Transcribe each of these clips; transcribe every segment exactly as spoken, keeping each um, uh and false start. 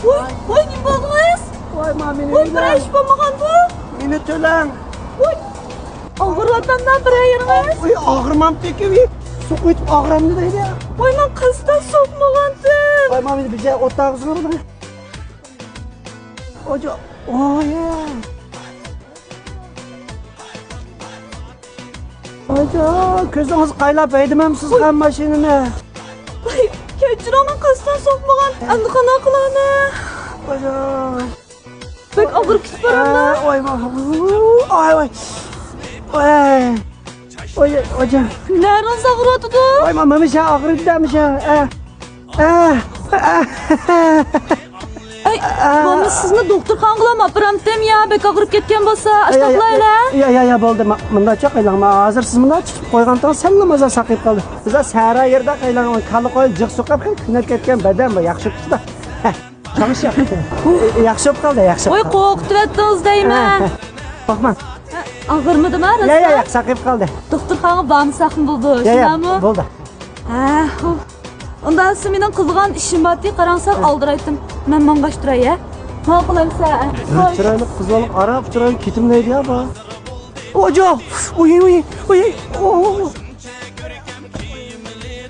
ۋوي، ۋوي، نېمە بولدىڭىز؟ ۋاي، ما مېنى ۋوي، بىرەر ئىش بولمىغاندۇ؟ مېنى تۆلەڭ. ۋوي، ئاغرىۋاتامدا بىرەر يېرىڭىز؟ ۋوي، ئاغرىمامتىكى، ۋوي، سوقۇۋېتىپ ئاغرامدۇ دەيدۇ. ۋوي، مەن قەستەن سوقمىغانتىم. ۋاي، ما مېنى بىر جاي ئوتاغىزغا بولدى. ئوجا، ئوي. ئاجا، كۆزىڭىز قايلاپ ھەيدىمەمسىز غەم ماشىنىنى؟ ۋاي، كەچۈرۈڭ، مەن قەستەن سوقمىغان. ئەمدى قانداق قىلارمەن؟ ئاجا. بەك ئاغرىپ كېتىپ بارامدا. ئاي، ۋاي. ئاي، ۋاي. ۋاي. ۋاي، ھوجام. نەرىڭىز ئاغرىۋاتىدۇ؟ ۋاي، ما-، مانا شۇ ئاغرىدى، مانا شۇ. ئە. ئە. ئە. ئەي، ئە. مانا سىزنى دوختۇرخانىغىلا ئاپىرامتىم يا، بەك ئاغرىپ كەتكەن بولسا، ئەي، ئەي، ئاشتاقلايلە. ئەي، ئەي، ئەي، بولدى، ما-، مۇنداچە قايلاڭ، ما ھازىر سىز مۇنداق تۇتۇپ قويغانتىڭىز سەللا مازا ساقىيىپ قالدى. بىزلەر سەھرا يېرىدە قايلاڭ، كاللا قوي جىق سوقۇپ، قېنىپ كەتكەن بەدەن بۇ، ياخشى تۇتىدۇ. چاڭشاق. ياخشى بولۇپ قالدى، ياخشى. ۋاي، قورقۇتۇۋەتتىڭىز دەيمەن. ھە، ھە. قورقماڭ. ئاغرىمىدىما، راستلا؟ يا، يا، يا، ساقىيىپ قالدى. دوختۇرخانىغا بارمىساقمۇ بولىدۇ، يا، يا، شۇنداقمۇ؟ بولدى. ھە، ئۇ. ئۇندا سىز مېنىڭ قىلىدىغان ئىشىم بارتى، قاراڭسان ئالدىرايتتىم. مەن ماڭغاچ تۇراي، ھە؟ ماقۇل ئەمسە. ھە، چىرايلىق قىز بالىلار ئاران چىرايلىق كېتىملەيدۇ يا، بۇ. ئوجو! ئۇي، ئۇي، ئۇي، ئۇي.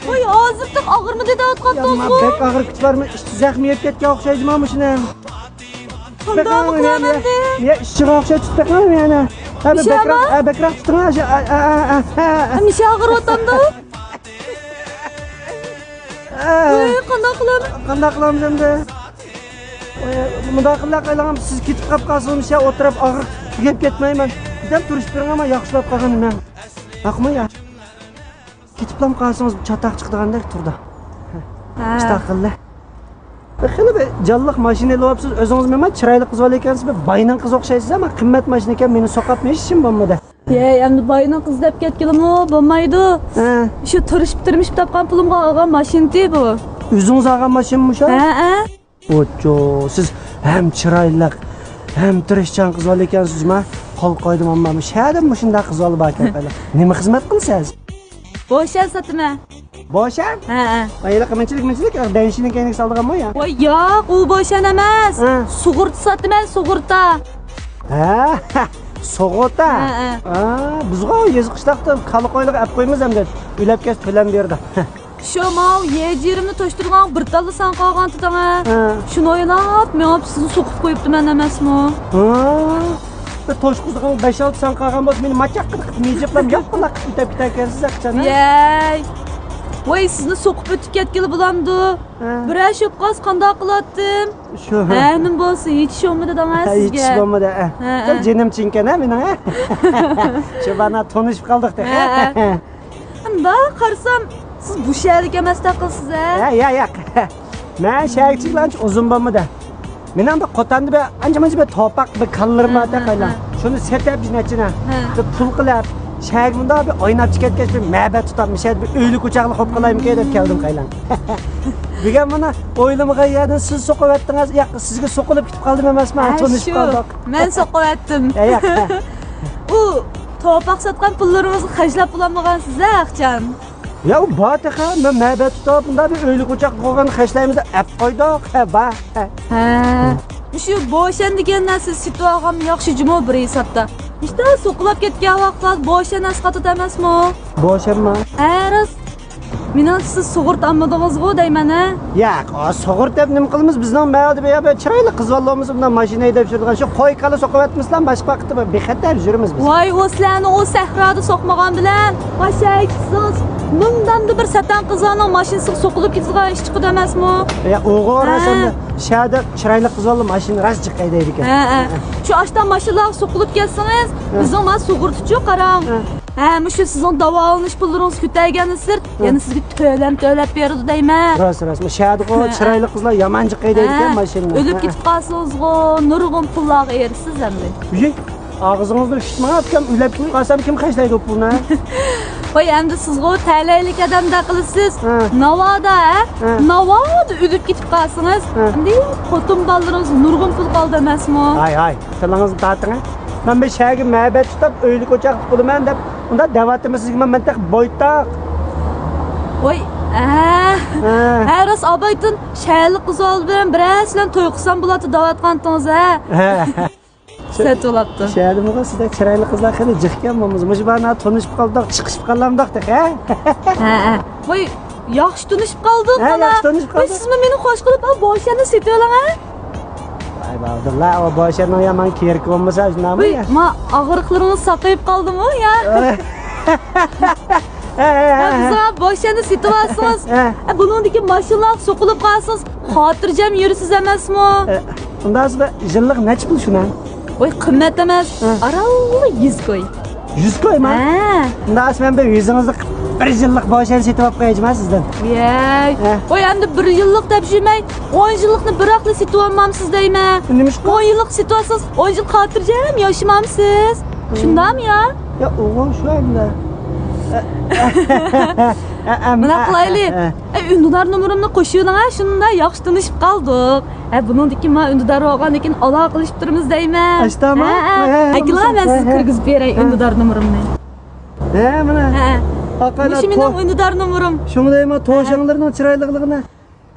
ۋاي، ھازىرتىن ئاغرىمىدى دەۋاتقانتىڭىزغۇ؟ يا، بەك ئاغرىپ كېتىۋاتىمەن، ئىچى زەخمى يەپ كەتكەن ئوخشايدىما مۇشۇنى؟ قانداقمۇ قىلامەن ئەمدى؟ يا، ئىچىگە ئوخشاي تۇتۇپ بېقىڭ يەنە. ھە، بەكرەك، ھە، بەكرەك تۇتۇڭ، ھە، ھە، ھە، ھە. مىشە ئاغرىۋاتامدۇ؟ ھە. ۋاي، قانداق قىلامەن؟ قانداق قىلامىز ئەمدى؟ ۋاي، مۇنداق قىلىڭ، قايلاڭ، سىز كېتىپ قاپ قالسىڭىز، مىشە ئولتۇرۇپ ئاغرىپ تۈگەپ كەتمەيمەن. بىردەم تۇرۇشۇپ بېرىڭ، مانا ياخشىلاپ قالغىنىمەن. ھەقمۇ يا؟ كېتىپلام قالسىڭىز چاتاق چىقىدىغاندەك تۇرىدۇ. ھە. ئىشتاق قىلدى. بىر خېلى بىر جانلىق ماشىنا ئېلىۋاپسىز، ئۆزىڭىز مېنىڭ چىرايلىق قىز بالا ئىكەنسىز، بىر باينىڭ قىزى ئوخشايسىز، ئەمما قىممەت ماشىنا ئىكەن، مېنى سوقاپ مېشىشىم بولمىدى. يەي، ئەمدى باينىڭ قىزى دەپ كەتكىلىمۇ بولمايدۇ. ھە. شۇ تىرىشىپ تىرمىشىپ تاپقان پۇلۇمغا ئالغان ماشىنىتى بۇ. ئۆزىڭىز ئالغان ماشىنىمۇ شۇ؟ ھە، ھە. ئوچۇ، سىز ھەم چىرايلىق، ھەم تىرىشچان قىز بالا ئىكەنسىز جۇما. قول قويدۇم، ئەمما شەھەردە مۇشۇنداق قىز بالا باركەن. نېمە خىزمەت قىلىسىز؟ بوشان ساتىمەن. بوشان؟ ھە، ھە. ھېلىقى مىنچىلىك، مىنچىلىك، دەيشىنىڭ كەينىگە سالىدىغانمۇ يا؟ ۋاي ياق، ئۇ بوشان ئەمەس. ھە. سۇغۇرتا ساتىمەن، سۇغۇرتا. ھە، سۇغۇرتا. ھە، ھە. ھە، بىزغۇ يېزا قىشلاقتا كالا قويلىرىغا ئەپ قويىمىز ئەمدى. ئۆلۈپ كەتسە تۆلەم بېرىدۇ. شۇ ماۋۇ يەر جىرىمنى توشتۇرغان بىر تاللا سان قالغانتى دەڭە. ھە. شۇنى ئويلاپ مېڭىپ سىزنى سوقۇپ قويۇپتىمەن ئەمەسمۇ؟ ھە. بىر توشقۇزىدىغان بەش-ئالتە سان قالغان بولسا مېنى ماچاق قىلىپ مىجىقلاپ ياپقىلاپ قىلىپ ئۆتۈپ كېتەركەنسىز ھەقىچان، ھە؟ يەي. ۋاي، سىزنى سوقۇپ ئۆتۈپ كەتكىلى بولامدۇ؟ ھە. بىرەر شوپ قالسا قانداق قىلاتتىم؟ شۇ. ھە، نېمە بولسا، ھېچ ئىش بولمىدى داڭا سىزگە. ھېچ ئىش بولمىدى، ھە. ھە، ھە. جېنىم چىنكەن ھە مېنىڭ، ھە؟ شۇ بانا تونۇشۇپ قالدۇق تېخى. ھە، ھە. مۇنداق قارىسام، سىز بۇ شەھەرلىك ئەمەستەك قىلىسىز ھە؟ ھە، ياق، ياق. مەن شەھەرگە چىققىلى ئانچە ئۇزۇن بولمىدى. مېنىڭ بىر قوتاندا بىر ئانچە-مۇنچە بىر توپاق بىر كالىلىرىم بار ھە، تېخى ھە، قايلا. ھە. شۇنى سېتىپ بىر نەچچىنى. ھە. بىر پۇل قىلىپ، شەھەرگە مۇنداق بىر ئويناپ چىقىپ كەتكەچ بىر مەبەد تۇتۇپ، مۇشۇ يەردە بىر ئۆيلۈك ئوچاقلىق بولۇپ قالايمىكىن دەپ كەلدىم قايلا. بۈگۈن مانا ئويلىمىغان يەردىن سىز سوقۇپ ئۆتتىڭىز. ياق، سىزگە سوقۇلۇپ كېتىپ قالدىم ئەمەسمۇ؟ ھە، تونۇشۇپ شۇ. قالدۇق. مەن سوقۇپ ئۆتتۈم. ھە، ياق. ئۇ توپاق ساتقان پۇللىرىڭىزنى خەجلەپ بولالمىغانسىز ھە، ئاخچان؟ يا، ئۇ بار تېخى، مەن مەبەد تۇتۇپ، مۇنداق بىر ئۆيلۈك ئوچاق قۇرغان خەجلەيمىز دەپ ئەپ قويدۇق، ھە، بار. ھە. ھە. مۇشۇ بوشان دېگەن نەرسە سېتىۋالغان ياخشى جۇمۇ بىر ھېسابتا. مۇشتا سوقۇلاپ كەتكەن ۋاقىتلاردا بوشان ئەسقاتىدۇ ئەمەسمۇ؟ بوشانما؟ ھە، راست. مېنىڭچە سىز سۇغۇرتا ئالمىدىڭىزغۇ دەيمەن، ھە؟ ياق، ئۇ سۇغۇرتا دەپ نېمە قىلىمىز؟ بىزنىڭ مەھەللىدە بىر، بىر چىرايلىق قىز بالىلىرىمىز مۇنداق ماشىنا ھەيدەپ يۈرىدىغان، شۇ قوي-كالا سوقۇۋەتمىسىلا، باشقا ۋاقىتتا بىر بىخەتەر يۈرىمىز بىز. ۋاي، ئۇ سىلەرنى ئۇ سەھرادا سوقمىغان بىلەن، ماشىنا ھەيدىسىڭىز، مۇندامدا بىر سەتەڭ قىزلارنىڭ ماشىنىسىغا سوقۇلۇپ كېتىدىغان ئىش چىقىدۇ ئەمەسمۇ؟ يا، ئۇغۇر ھە. ئەسەندە شەھەردە چىرايلىق قىز بالىلار ماشىنا راست جىق ھەيدەيدىكەن. ھە، ھە. شۇ ئاشتا ماشىنىلارغا سوقۇلۇپ كەتسىڭىز، ھە. بىزنىڭ ما سۇغۇرتىچۇ قاراڭ. ھە. ھە، مۇشۇ سىزنىڭ داۋالىنىش پۇللىرىڭىز كۆتەرگەندىن سىرت، ھە. يەنە سىزگە تۆلەم تۆلەپ بېرىدۇ دەيمەن. راست، راست. مۇ شەھەردىغۇ ھە، ھە. چىرايلىق قىزلار يامان جىق ھەيدەيدىكەن ھە. ماشىنىنى. ئۆلۈپ ھە، ھە. كېتىپ قالسىڭىزغۇ، نۇرغۇن پۇللارغا ئېرىشىسىز ئەمدى. ئۇي، ئاغزىڭىزنى ئۇشتۇرماڭ، ئۇكام، ئۆلۈپ كېتىپ قالسام، كىم خەجلەيدۇ ئۇ پۇلنى؟ ۋاي، ئەمدى سىزغۇ تەلەيلىك ئادەمدەك قىلىسىز. ھە. ناۋادا، ھە؟ ھە. ناۋادا ئۆلۈپ كېتىپ قالسىڭىز، ھە. ئەمدى خوتۇن بالىلىرىڭىز نۇرغۇن پۇل قالدى ئەمەسمۇ؟ ھاي، ھاي. تىلىڭىزنى تارتىڭ، ھە؟ مەن بىر شەھەرگە مەبەد تۇتۇپ، ئۆيلۈك ئوچاقلىق بولىمەن دەپ، ئۇنداق دەۋاتىمەن سىزگە، مەن، مەن تېخى بويتاق. ۋاي، ھە. ھە. ھە، راست، ئابايتىن شەھەرلىك قىز بىلەن بىرەرسى بىلەن توي قىلسام بولاتتى دەۋاتقانتىڭىز، ھە؟ ھە. سەت بولاتتى. شەھەردىمۇ سىزدەك چىرايلىق قىزلار خېلى جىقكەن بولمىسا. مۇشۇ باھانە تونۇشۇپ قالدۇق، چىقىشىپ قالامدۇق تېخى، ھە؟ ھە، ھە. ۋاي، ياخشى تونۇشۇپ قالدۇق، ھە، مانا. ياخشى تونۇشۇپ قالدۇق. ۋاي، سىزمۇ مېنى خوش قىلىپ، ئا، بوشەننى سېتىۋېلىڭ، ھە؟ ۋاي، ئابدۇللا، ئۇ بوشەننىڭ يامان كېرىكى بولمىسا، شۇنداقمۇ؟ ۋاي، يا، ما، ئاغرىقلىرىڭىز ساقىيىپ قالدىمۇ، يا؟ ھە، ھە، ھە، ھە. بىزغا بوشەننى سېتىۋالسىڭىز، ھە، ھە، بۇنىڭدىكى ماشىنىلارغا سوقۇلۇپ قالسىڭىز، خاتىرجەم يۈرىسىز ئەمەسمۇ؟ ھە، ئۇنداق بولسا يىللىق نەچچە پۇل شۇنىڭ؟ ۋاي، قىممەت ئەمەس، ھە، ئارانلا يۈز كوي. يۈز كويما؟ ھە. ئۇنداق بولسا مەن بىر يۈزىڭىزلىق بىر يىللىق بوشەن سېتىۋاپ قويايچۇما سىزدىن؟ ۋاي. ھە. ۋاي، ئەمدى بىر يىللىق دەپ يۈرمەي، ئون يىللىقنى بىراقلا سېتىۋالمامسىز دەيمەن. نېمىشقا؟ ئون يىللىق سېتىۋالسىڭىز، ئون يىل خاتىرجەم ياشىمامسىز؟ ھە. شۇنداقمۇ يا؟ يا، ئوغۇل، شۇ ئەمدى. مۇنداق قىلايلى. ھە. ئە، ئۈندىدار نومۇرۇمنى قوشۇۋېلىڭ، ھە، شۇنداق ياخشى تونۇشۇپ قالدۇق. ھە، بۇنىڭدىن كېيىن مانا ئۈندىدار بولغاندىن كېيىن ئالاقىلىشىپ تۇرىمىز دەيمەن. ئاشتاما؟ ھە، ھە. ھە، ھە، ئەكېلىڭ، مەن سىزگە كىرگۈزۈپ بېرەي، ھە، ئۈندىدار نومۇرۇمنى. ھە، مانا. ھە. مۇشۇ مېنىڭ ئۈندىدار نومۇرۇم. شۇڭا دەيمەن، توشاڭلىرىنىڭ چىرايلىقلىقىنى.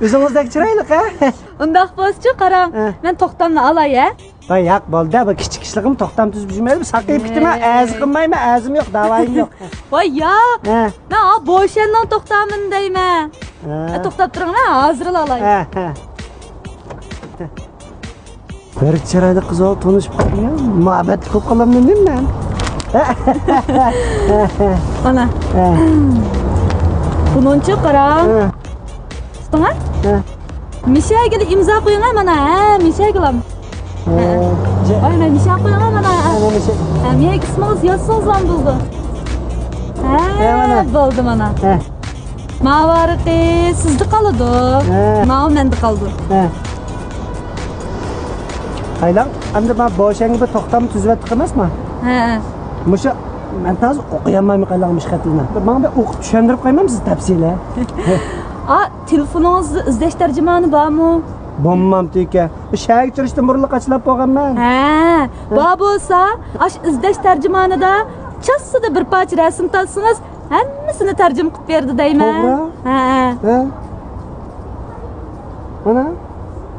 ئۆزىڭىزدەك چىرايلىق، ھە؟ ئۇنداق بولسىچۇ، قاراڭ. ھە. مەن توختامنى ئالاي، ھە؟ ۋاي، ياق، بولدى، بۇ كىچىك ئىشلىقىم توختام تۈزۈپ يۈرمەيلى، ساقىيىپ كېتىمەن، ھەي، ئەزى قىلمايمەن، ئەزىم يوق، داۋايىم يوق. ۋاي، ياق. ھە. مەن، ھا، بوشەننىڭ توختامىنى دەيمەن. ھە. ھە، توختاپ تۇرۇڭ، مەن ھازىرلا ئالاي. ھە، ھە. بىر چىرايلىق قىز بىلەن تونۇشۇپ قالدىم يا، مۇھەببەتلىك بولۇپ قالامدىم مەن. مانا. ھە. بۇنىڭچۇ قاراڭ. ھە. تۇتۇڭ، ھە؟ ھە. مىشەگىلا ئىمزا قويۇڭ، ھە، مانا، ھە، مىشەگىلام. ھە. ھە. ۋاي، مانا، مىشە قويۇڭ، ھە، مانا، ھە. ھە، مانا مىشە. ھە، مېنىڭ ئىسمىڭىز يازسىڭىزلام بولىدۇ. ھە، ھە، مانا. بولدى، مانا. ھە. ماۋۇ ۋارىقى سىزدە قالىدۇ. ھە. ماۋۇ مەندە قالىدۇ. ھە. قايلاڭ، ئەمدى مانا بوشەنگە بىر توختام تۈزۈۋەتتۇق ئەمەسما؟ ھە، ھە. مۇشۇ، مەن تازا ئوقۇيالمايمەن قايلاڭ مۇشۇ خەتلىرىنى. ماڭا بىر ئوقۇپ چۈشەندۈرۈپ قويمامسىز تەپسىلىي؟ ئا، تېلېفونىڭىزدا ئىزدەش تەرجىمانى بارمۇ؟ بولمامتىكەن. شەھەرگە كىرىشتىن بۇرۇنلا قاچىلاپ بولغانمەن. ھە، ھە. بار بولسا، ئاشۇ ئىزدەش تەرجىمانىدا چاسسىدە بىر پارچە رەسىم تارتسىڭىز، ھەممىسىنى تەرجىمە قىلىپ بېرىدۇ دەيمەن. توغرا. ھە، ھە. ھە. مانا.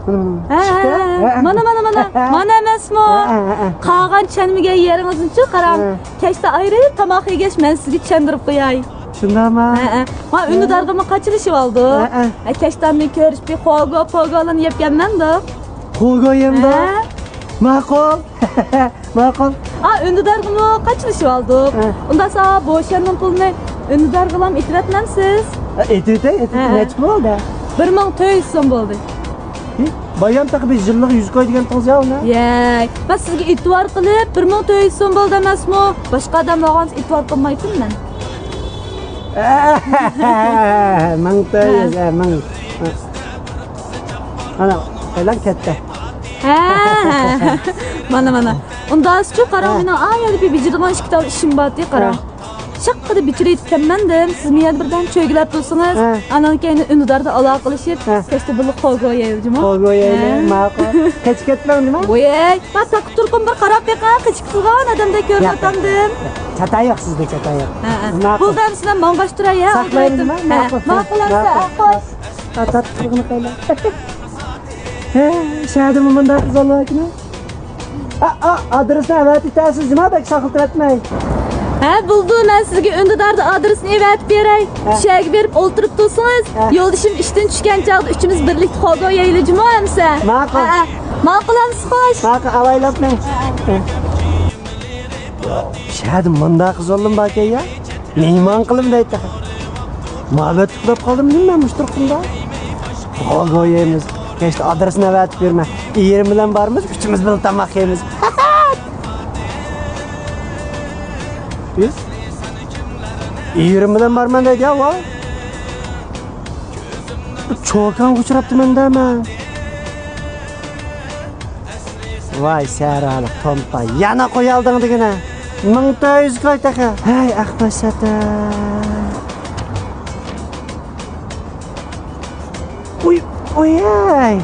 مانا، مانا، مانا. ھە، چىقتى. ھە، ھە. مانا، مانا، مانا. ھە، ھە. مانا ئەمەسمۇ؟ ھە، ھە، ھە. قالغان چۈشەنمىگەن يېرىڭىزنىچۇ قاراڭ. ھە. كەچتە ئايرىپ تاماق يېگەچ مەن سىزگە چۈشەندۈرۈپ قوياي. شۇنداقمۇ؟ ھە، ھە. ما ئۈندىدارغىمۇ قاچىلىشىۋالدۇق. ھە، ھە. ھە، كەچتە ئاندىن كۆرۈشۈپ بىر خوگو، پوگولارنى يەپ كەلمەمدۇق. خوگو يەمدۇق. ھە. ماقۇل. ماقۇل. ئا، ئۈندىدارغىمۇ قاچىلىشىۋالدۇق. ھە. ئۇنداقسا بوشەننىڭ پۇلىنى ئۈندىدارغىلام ئېتىۋەتمەمسىز؟ ھە، ئېتىۋېتەي، ئېتىۋېتەي. ھە. نەچچە پۇل بولدى؟ بىر مىڭ تۆت يۈز سوم بولدى. ھى، بايام تېخى بىز يىللىق يۈز كوي دېگەن تۇڭزا ئۇنى. يەي، مەن سىزگە ئېتىبار قىلىپ، بىر مىڭ تۆت يۈز سوم بولدى ئەمەسمۇ؟ باشقا ئادەم بولغانسا ئېتىبار قىلمايتتىم مەن. مىڭ تۆت يۈز، ھە. ھە، مىڭ. ئانا، قايلان كەتتى. ھە، ھە، ھە. مانا، مانا. ئۇنداقچۇ، قاراڭ، ھە. مېنىڭ ئا يەردە بىر بېجىرىدىغان ئىككى تال ئىشىم بارتى، قاراڭ. ھە. شاققىدە بېچىرىپ كەتكەنمەن دېدىم. سىز مەن يەردە بىردەم چۆگىلەپ تۇرسىڭىز، ھە. ئانان كەينى ئۈندىداردا ئالاقىلىشىپ، ھە. كەچتە بىللە خوگو يەيلى جۇمۇ. خوگو يەيلى، ھە. ماقۇل. قېچىپ كەتمەڭ جۇمۇ. ۋوي، ما تاققا تۇرقۇم بىر قاراپ بېقىڭ، قېچىپ قالغان ئادەمدەك كۆرۈنۈۋاتامدىم. چاتاي يوق سىزدە، چاتاي يوق. ھە، ھە. ماقۇل. بولدى، ئەمىسە مەن ماڭغاچ تۇراي، ھە. ساقلايمەن جۇمۇ، ھە، ماقۇل. ماقۇل، ھە، ئەمسە، ماقۇل. خوش. ھە، تارتىپ تۇرغىنى قايلا. ھە، شەھەردىمۇ مۇنداق قىز بولمايدىكىنۇ. ئا، ئا، ئادرېسنى ئەۋەتىپ تۇرسىز جۇمۇ، بەك ساقلىتىۋەتمەي. ھە، بولدى، مەن سىزگە ئۈندىداردا ئادرېسنى ئەۋەتىپ بېرەي. ھە. شۇ يەرگە بېرىپ ئولتۇرۇپ تۇرسىڭىز، ھە. يولدىشىم ئىشتىن چۈشكەن چاغدا ئۈچىمىز بىرلىكتە خوگو يەيلى جۇمۇ ئەمسە. ماقۇل. ھە، ھە. ماقۇل ئەمسە، خوش. ماقۇل، ئاۋايلاپ مەن. ھە. شەھەردە مۇنداق قىز بولدىمۇ باركەن يا؟ مېھمان قىلىم دەيدۇ. مۇھەببەتلىك بولۇپ قالدىم نېمە مەن مۇشۇ تۇرقۇمدا؟ خوگو يەيمىز. كەچتە ئادرېسنى ئەۋەتىپ بېرىمەن. ئېرىم بىلەن بارىمىز، ئۈچىمىز بىللە تاماق يەيمىز. بىز؟ ئېرىم بىلەن بارىمەن دەيدۇ يا، ۋاي. چوكانغا ئۇچراپتىمەن-دە مەن. ۋاي سەھرالىق تومپاي، يەنە قويالدىڭ دېگىنە. مىڭ تۆت يۈز كوي تېخى. ھەي، ئەخمەق شەتەن. ئۇي، ئۇي، ھەي.